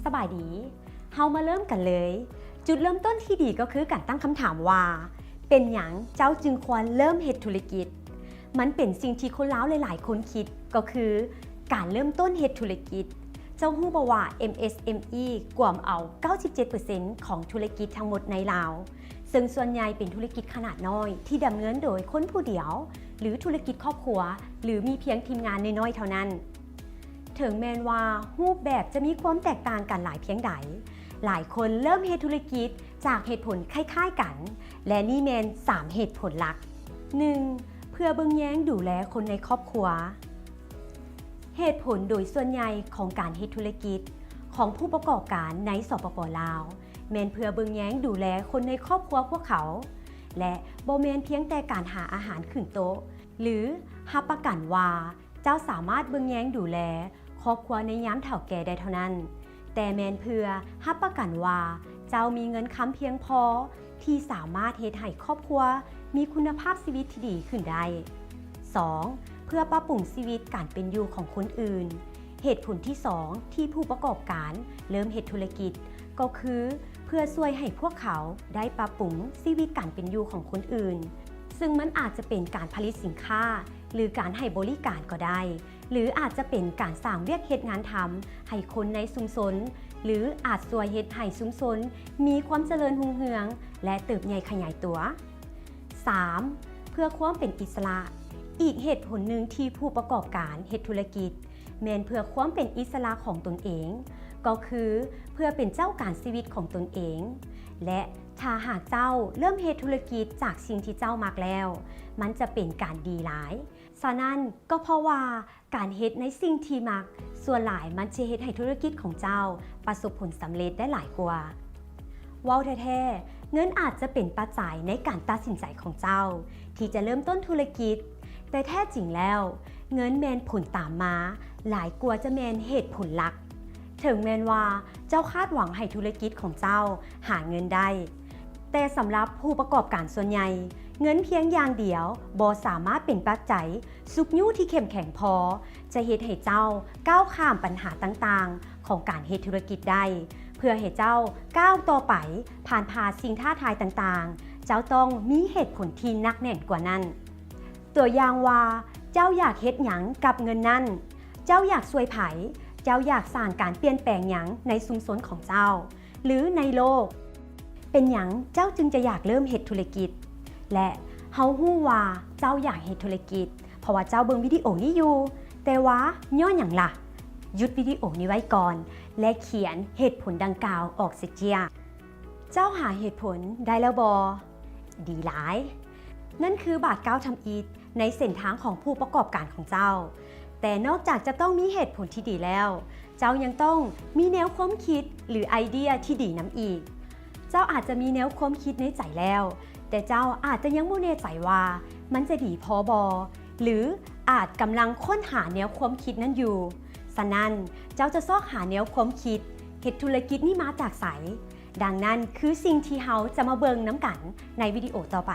ສະບາຍດີ, ເຮົາມາເລີ່ມກັນເລີຍ. ຈຸດເລີ່ມຕົ້ນທີ່ດີກໍຄືການຕັ້ງຄຳຖາມວ່າ ເປັນຫຍັງເຈົ້າຈຶ່ງຄວນເລີ່ມເຮັດທຸລະກິດ? ມັນເປັນສິ່ງທີ່ຄົນລາວຫຼາຍໆຄົນຄິດ ກໍຄືການເລີ່ມຕົ້ນເຮັດທຸລະກິດ. ເຈົ້າຮູ້ບໍ່ວ່າ ເອັມເອສເອັມອີ ກວມເອົາເກົ້າສິບເຈັດເປີເຊັນຂອງທຸລະກິດທັງໝົດໃນລາວ, ເຊິ່ງສ່ວນໃຫຍ່ເປັນທຸລະກິດຂະໜາດນ້ອຍທີ່ດຳເນີນໂດຍຄົນຜູ້ດຽວ ຫຼື ທຸລະກິດຄອບຄົວ ຫຼື ມີພຽງທີມງານນ້ອຍໆເທົ່ານັ້ນ. ເຖິງແມ່ນວ່າຮູບແບບຈະມີຄວາມແຕກຕ່າງກັນຫຼາຍພຽງໃດ, ຫຼາຍຄົນເລີ່ມເຮັດທຸລະກິດຈາກເຫດຜົນຄ້າຍໆກັນ ແລະ ນີ້ແມ່ນສາມເຫດຜົນຫຼັກ. ໜຶ່ງ ເພື່ອເບິ່ງແຍງດູແລຄົນໃນຄອບຄົວ. ເຫດຜົນໂດຍສ່ວນໃຫຍ່ຂອງການເຮັດທຸລະກິດຂອງຜູ້ປະກອບການໃນ ສປປ ລາວ ແມ່ນເພື່ອເບິ່ງແຍງດູແລຄົນໃນຄອບຄົວພວກເຂົາ ແລະ ບໍ່ແມ່ນພຽງແຕ່ການຫາອາຫານຂຶ້ນໂຕະ ຫຼື ຮັບປະກັນວ່າເຈົ້າສາມາດເບິ່ງແຍງດູແລຄອບຄົວໃນຍາມເຖົ້າແກ່ໄດ້ເທົ່ານັ້ນ, ແຕ່ແມ່ນເພື່ອຮັບປະກັນວ່າເຈົ້າມີເງິນຄຳພຽງພໍ ທີ່ສາມາດເຮັດໃຫ້ຄອບຄົວມີຄຸນນະພາບຊີວິດທີ່ດີຂຶ້ນໄດ້. ສອງ ເພື່ອປັບປຸງຊີວິດການເປັນຢູ່ຂອງຄົນອື່ນ. ເຫດຜົນທີສອງທີ່ຜູ້ປະກອບການເລີ່ມເຮັດທຸລະກິດ ກໍຄືເພື່ອຊ່ວຍໃຫ້ພວກເຂົາໄດ້ປັບປຸງຊີວິດການເປັນຢູ່ຂອງຄົນອື່ນ, ເຊິ່ງມັນອາດຈະເປັນການຜະລິດສິນຄ້າ ຫຼື ການໃຫ້ບໍລິການກໍໄດ້. ຫຼື ອາດຈະເປັນການສ້າງວຽກເຮັດງານທຳໃຫ້ຄົນໃນຊຸມຊົນ ຫຼື ອາດຊ່ວຍເຮັດໃຫ້ຊຸມຊົນມີຄວາມຈະເລີນຮຸ່ງເຮືອງ ແລະ ເຕີບໃຫຍ່ຂະຫຍາຍຕົວ. ສາມ ເພື່ອຄວາມເປັນອິດສະຫຼະ. ອີກເຫດຜົນໜຶ່ງທີ່ຜູ້ປະກອບການເຮັດທຸລະກິດ ແມ່ນເພື່ອຄວາມເປັນອິດສະຫຼະຂອງຕົນເອງ, ກໍຄືເພື່ອເປັນເຈົ້າການຊີວິດຂອງຕົນເອງ. ແລະ ຖ້າຫາກເຈົ້າເລີ່ມເຮັດທຸລະກິດຈາກສິ່ງທີ່ເຈົ້າມັກແລ້ວ, ມັນຈະເປັນການດີຫຼາຍ. ສະນັ້ນ ກໍເພາະວ່າການເຮັດໃນສິ່ງທີ່ມັກ ສ່ວນຫຼາຍມັນຈະເຮັດໃຫ້ທຸລະກິດຂອງເຈົ້າປະສົບຜົນສຳເລັດໄດ້ຫຼາຍກວ່າ. ເວົ້າແທ້ໆ, ເງິນອາດຈະເປັນປັດໄຈໃນການຕັດສິນໃຈຂອງເຈົ້າທີ່ຈະເລີ່ມຕົ້ນທຸລະກິດ, ແຕ່ແທ້ຈິງແລ້ວ ເງິນແມ່ນຜົນຕາມມາຫຼາຍກວ່າຈະແມ່ນເຫດຜົນຫຼັກ. ເຖິງແມ່ນວ່າເຈົ້າຄາດຫວັງໃຫ້ທຸລະກິດຂອງເຈົ້າຫາເງິນໄດ້, ແຕ່ສຳລັບຜູ້ປະກອບການສ່ວນໃຫຍ່, ເງິນພຽງຢ່າງດຽວບໍ່ສາມາດເປັນປັດໄຈຊຸກຍູ້ທີ່ເຂັ້ມແຂງພໍ ຈະເຮັດໃຫ້ເຈົ້າກ້າວຂ້າມບັນຫາຕ່າງໆຂອງການເຮັດທຸລະກິດໄດ້. ເພື່ອໃຫ້ເຈົ້າກ້າວຕໍ່ໄປ, ຜ່ານຜ່າສິ່ງທ້າທາຍຕ່າງໆ, ເຈົ້າຕ້ອງມີເຫດຜົນທີ່ໜັກແໜ້ນກວ່ານັ້ນ. ຕົວຢ່າງວ່າ, ເຈົ້າຢາກເຮັດຫຍັງກັບເງິນນັ້ນ? ເຈົ້າຢາກຊ່ວຍໃຜ? ເຈົ້າຢາກສ້າງການປ່ຽນແປງຫຍັງໃນຊຸມຊົນຂອງເຈົ້າ ຫຼື ໃນໂລກ? ເປັນຫຍັງເຈົ້າຈຶ່ງຈະຢາກເລີ່ມເຮັດທຸລະກິດ? ແລະ ເຮົາຮູ້ວ່າເຈົ້າຢາກເຮັດທຸລະກິດ ເພາະວ່າເຈົ້າເບິ່ງວິດີໂອນີ້ຢູ່. ແຕ່ວ່າຍ້ອນຫຍັງລະ? ຢຸດວິດີໂອນີ້ໄວ້ກ່ອນ ແລະ ຂຽນເຫດຜົນດັ່ງກ່າວອອກເສຍເຈຍ. ເຈົ້າຫາເຫດຜົນໄດ້ແລ້ວບໍ່? ດີຫຼາຍ. ນັ້ນຄືບາດກ້າວທຳອິດໃນເສັ້ນທາງຂອງຜູ້ປະກອບການຂອງເຈົ້າ. ແຕ່ນອກຈາກຈະຕ້ອງມີເຫດຜົນທີ່ດີແລ້ວ, ເຈົ້າຍັງຕ້ອງມີແນວຄວາມຄິດ ຫຼື ໄອເດຍທີ່ດີນຳອີກ. ເຈົ້າອາດຈະມີແນວຄວາມຄິດໃນໃຈແລ້ວ, ແຕ່ເຈົ້າອາດຈະຍັງບໍ່ແນ່ໃຈວ່າມັນຈະດີພໍບໍ່ ຫຼື ອາດກຳລັງຄົ້ນຫາແນວຄວາມຄິດນັ້ນຢູ່. ສະນັ້ນ, ເຈົ້າຈະຊອກຫາແນວຄວາມຄິດເຮັດທຸລະກິດນີ້ມາຈາກໃສ? ດັ່ງນັ້ນຄືສິ່ງທີ່ເຮົາຈະມາເບິ່ງນຳກັນໃນວິດີໂອຕໍ່ໄປ.